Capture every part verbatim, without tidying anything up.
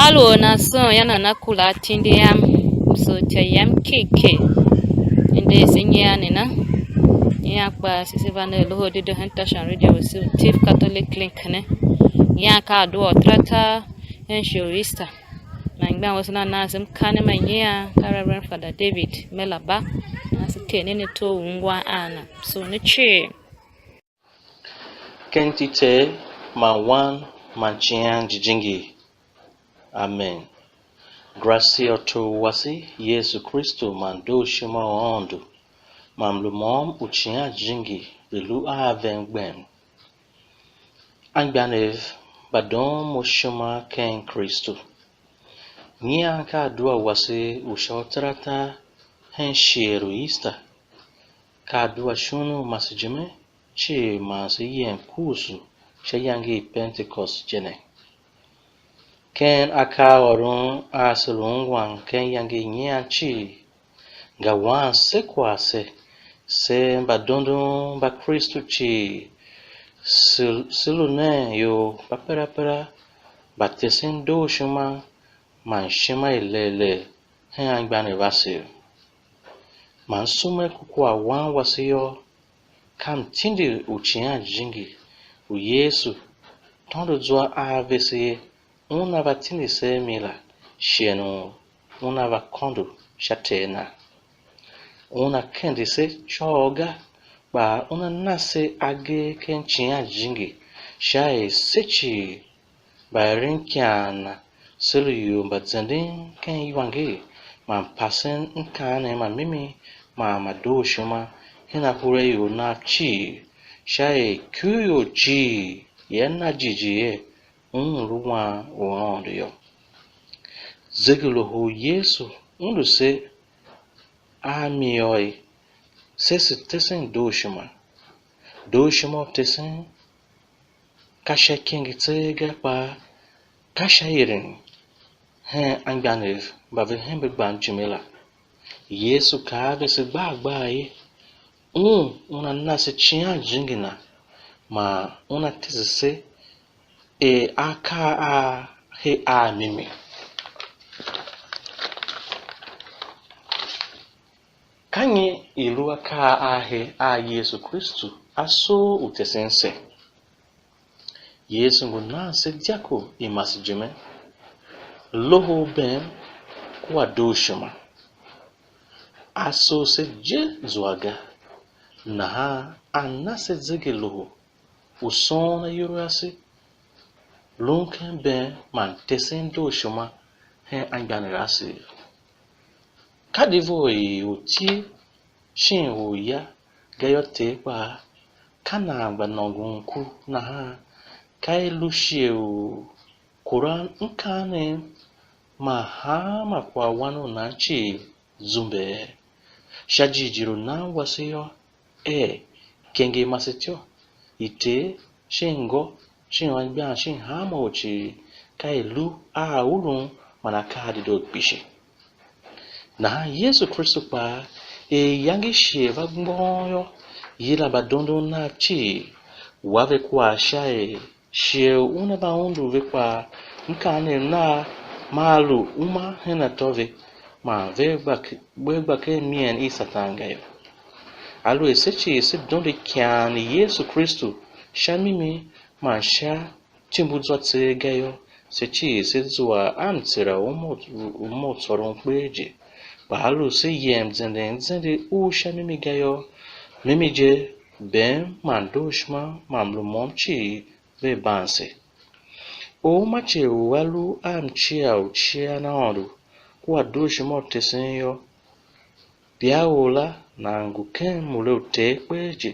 Aluer nan soo yô, nana kura atindi yam, msughutya yam kiki. Inda se nyian ne na, nyian kpaa se, se va ne a Loho Dedoo hen Tashan Radio wase u Tiv Catholic Link ne. Nyian ka adua u tarata hen shighe u Easter. Man anmgbian wase nan nan se mkaanem ma nyian ka Reverend Father David Melaba. Nan se tee nen ato u ungwan a na. So ne cii. Ken iti i Ter man Wan man Icighan Jijingi. Amen. Gracia u Tor wase Yesu Kristu man dooshima u Aôndo man mlu môm u Icighan Jijingi ve̱ lu a ven gbem. Anmgbianev mba doon mo ishima ken Kristu, nyian ka adua wase u sha u tarata hen shighe u Easter, ka adua shon u masejime cii man se yem kuusu sha iyange i Pentecost je ne. Ken akaaôron a se lu ungwan ken iyange i nyian cii, nga wan se kwagh se, se mbadondon mba Kristu cii, se, se lu nen ior mba perapera, mba tesen dooshima man ishima i legh legh hen anmgbianev ase. Man sumen ku kwagh wan wase yô, ka mtindi u Icighan Jijingi u Yesu tôndo zwa a vese ye, una va tindi se a mi la, shighe u una va kôndo sha Ter na. Una kende se icôghol ga, kpa una na se agee ken Icighan Jijingi, sha er se cii mbaerenkyaan na, se lu ior mba zenden ken iwanger man pasen mkaanem ma mimi man ma dooshima hen ahuraior nav cii, sha er ikurior cii ia na jighjigh er un lu Wan u Aôndo yô. Zegeloho u Yesu undu se a mi yô, se, se tesen dooshima. Dooshima u tesen ka sha ikange tseegh ga, kpa ka sha ieren hen anmgbianev mba ve hembe gbam ijime la. Yesu kaa a vese gbar gbar er, un una na se Icighan Jijingi na, man una tese se er akaa a he a mimi. Ka nyi i lu akaa a he a Yesu Kristu a soo u tesen se? Yesu ngu nan se dyako i masejime, loho u bem kua dooshima. A soo se je zua ga, nahan a na se zegeloho u soon ayol a ase, lun ken bem man tesen dooshima hen anmgbianev ase. Ka di vough i ortyev shin orya ga yô, Ter kpaa, ka nan gba nôngon ku nahan, ka i lu shighe u kuran mkaanem man hanma kwaghwan u nan cii zumbe. Sha jighjigh u nan wase yô, er, kenger masetyô, i Ter, shin ngô, shin anmgbian, shin hanma or cii, ka i lu a urun man akaa dedoo kpishi. Nahan Yesu Kristu kpaa, er iyange i shighe va mgbôghom yô, yila mbadondon nav cii, wa ve kwagh sha er shighe u una va undu ve kpaa, mkaanem nav maa lu uma hen atô ve, man ve gba ke-, ve gba ken mien i Satan ga yô. Aluer se cii se dondo ikaan i Yesu Kristu sha mimi man sha timbu zwa tseegh ga yô, se cii se zua a mtsera u mo, u mo tsôron kper je. Kpa aluer se yem zenden zende u sha mimi ga yô, mimi je, bem man dooshima man mlu môm cii vea ban se. Or u mace u a lu a mcia u cian Aôndo kua dooshima u tesen yô, pia or la nan ngu ken mure u Ter kper je,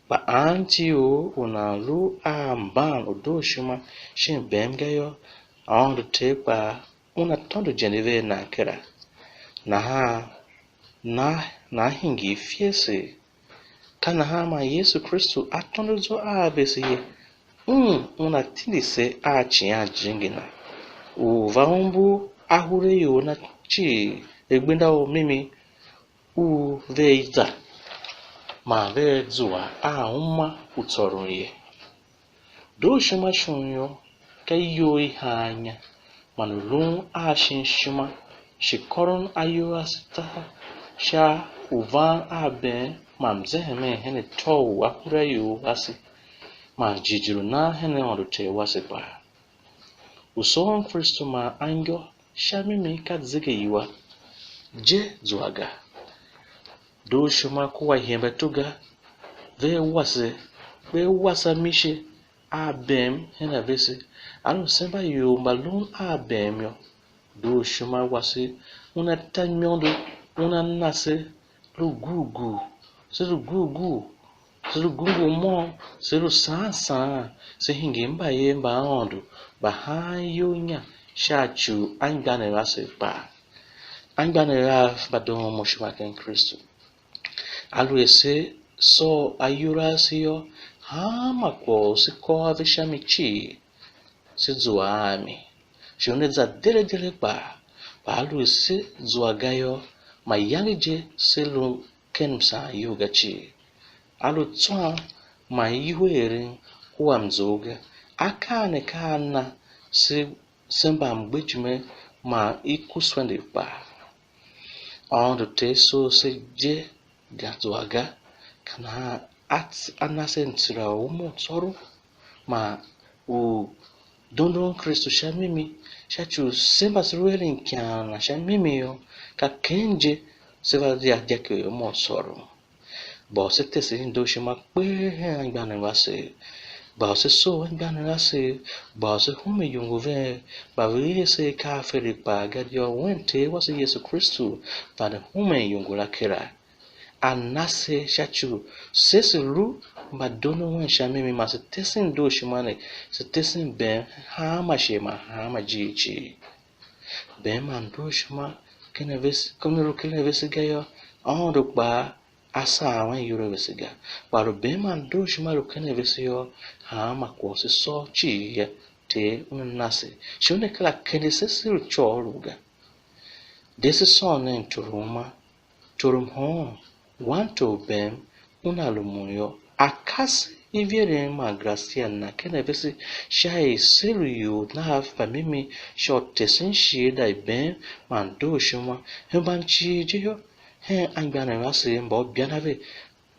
kpa anti or u nan lu a mban u dooshima shin bem ga yô, Aôndo Ter kpaa una tôndo ijende vea nan kera. Nahan nan, nan hingir fiersegh. Ka nahan man Yesu Kristu a tôndo zwa a vese ye, un una tindi se a Icighan Jijingi na, u va umbur ahuraior na cii, a gbenda u mimi u vea za, man vea zua a uma u tsôron ye. Dooshima shon yô, ka iyol i haan inya, man u lun a shin ishima, shi kôron ayol ase taha sha u van a bem man mzehemen hen atô u akuraior ase, man jighjigh u nan hen Aôndo Ter wase kpaa. U soon Kristu man anngô sha mimi ka zegeyiwa je zua ga. Dooshima kua ihembeato ga, vea wase, vea wasa mise a bem hen a vese. A lu se mba ior mba lun a bem yô, dooshima wase una ta imôndo, una na se, lu gurgur, se lu gurgur, se lu gungur môm, se lu saan saan, se hingir mbayev mba Aôndo mba haan iyol inya sha ci u anmgbianev asev kpaa. Anmgbianev av mba doon mo ishima ken Kristu. Aluer se sôr ayol a ase yô, hanma kwagh u se kôr ave sha mi cii, se zua a mi. Shi una za dere dere kpaa, kpa aluer se zua ga yô, mayange je se lu ken msaan iyol ga cii. A lu tswan man iwuheren kua mzough ga. Akaa ne ka a na se, se mba mgbejime man i ku sendegh kpaa. Aôndo Ter soo se je ga zua ga, ka nahan a tsi-, a na se mtsera u uma u tsôron man u dondon Kristu sha mimi, sha ci u se mba se lu eren ikyav na sha mimi yô, ka ken je se va ya dyake u uma u tsôron. Gba u se tesen dooshima kpee hen anmgbianev asev. Gba u se soo anmgbianev asev, gba u se humen iyongo vev, mba ve er se akaa a fere kpaa, gadia u wen Ter wase Yesu Kristu vande humen iyongo la kera. A na se sha ci u se, se lu mba dondon un sha mimi, man se tesen dooshima ne, se tesen bem hanma shighe man hanma ijiir cii. Bem man dooshima ken a vese, ken a lu ken a vese ga yô, Aôndo kpaa a saan wan iyol a vese ga. Kpa lu bem man dooshima lu ken a vese yô, hanma kwagh u se sôr cii yô, Ter una na se, shi una kera kende se, se lu côghorugh ga. De se sôn nen tor u uma, tor u mhôôn, wantor u bem una rumun yô, a kase iveren man grasia na ken a vese, sha er se lu ior nav mba mimi sha u tesen shiada i bem man dooshima, hemban cii je yô, hen anmgbianev asev mba ubian a ve,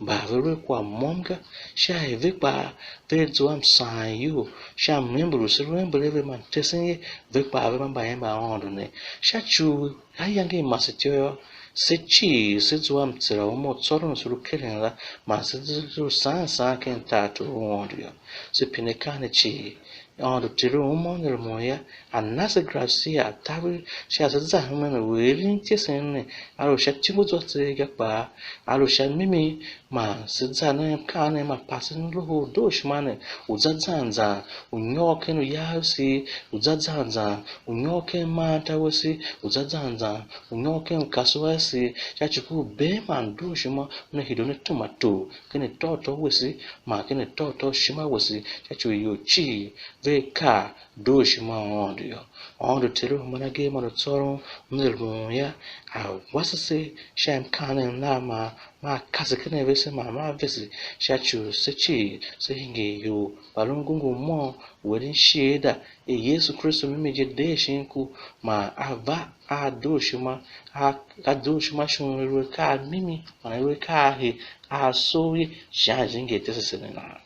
mba ve lu a kwagh môm ga, sha er ve kpaa vea zua msaan iyol sha mhember u se lu ember a ve man tesen ye, ve kpaa ve mba mbayev mba Aôndo ne. Sha ci u ayange i masetyô yô, se cii se zua mtsera u uma u tsôron u se lu keren la, man se lu saan saan ken tartor u Aôndo yô. Se pine akaa ne cii, Aôndo Ter u uma una rumun yô, a na se grasia, a taver sha se za hemen u eren ityesen ne, a lu sha ityumbu zwa tseegh ga kpaa, a lu sha mimi, man se za nen mkaanem ma pasen loho u dooshima ne, u za zan zan, u nyôr ken uya wese, u za zan zan, u nyôr ken maanta wese, u za zan zan, u nyôr ken mkasu wese, sha ci u bem man dooshima una hide una tema tor ken atôatô wese, man ken atôatô u ishima wese, sha ci u ior cii vea kaa dooshima u Aôndo yô. Aôndo Ter u hemban agee man u tsôron una rumun yô, a wase se sha mkaanem nav, man maa kase ken a vese man maa vese, sha ci u se cii se hingir ior mba lun gungur môm u eren shiada i Yesu Kristu mimi je dee shin ku, man a va a dooshima, a, a dooshima shon i lu akaa mimi man i lu akaa he, a soo ye, shi a jijingi a tese se ne nahan.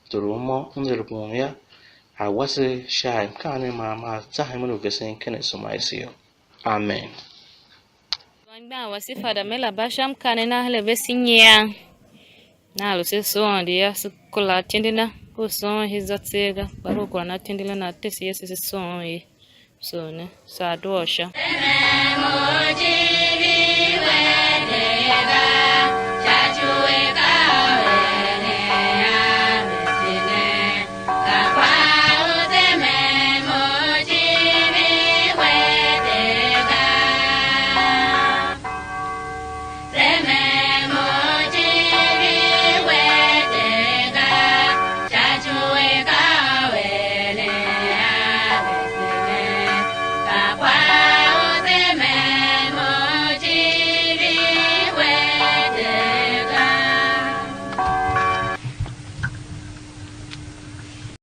Tor u uma una rumun yô, a wase sha mkaanem ma, ma za hemen u vesen ken asema ase yô. Amen. Anmgbian wase Fada Mela ba sha mkaanem na her a vese nyian. Na lu se soo Aôndo yô, se kura atindi na, u soon he zwa tseegh ga, kpa lu u kuran atindi la na, tese Yesu se soon ye. So ne, saa doo sha.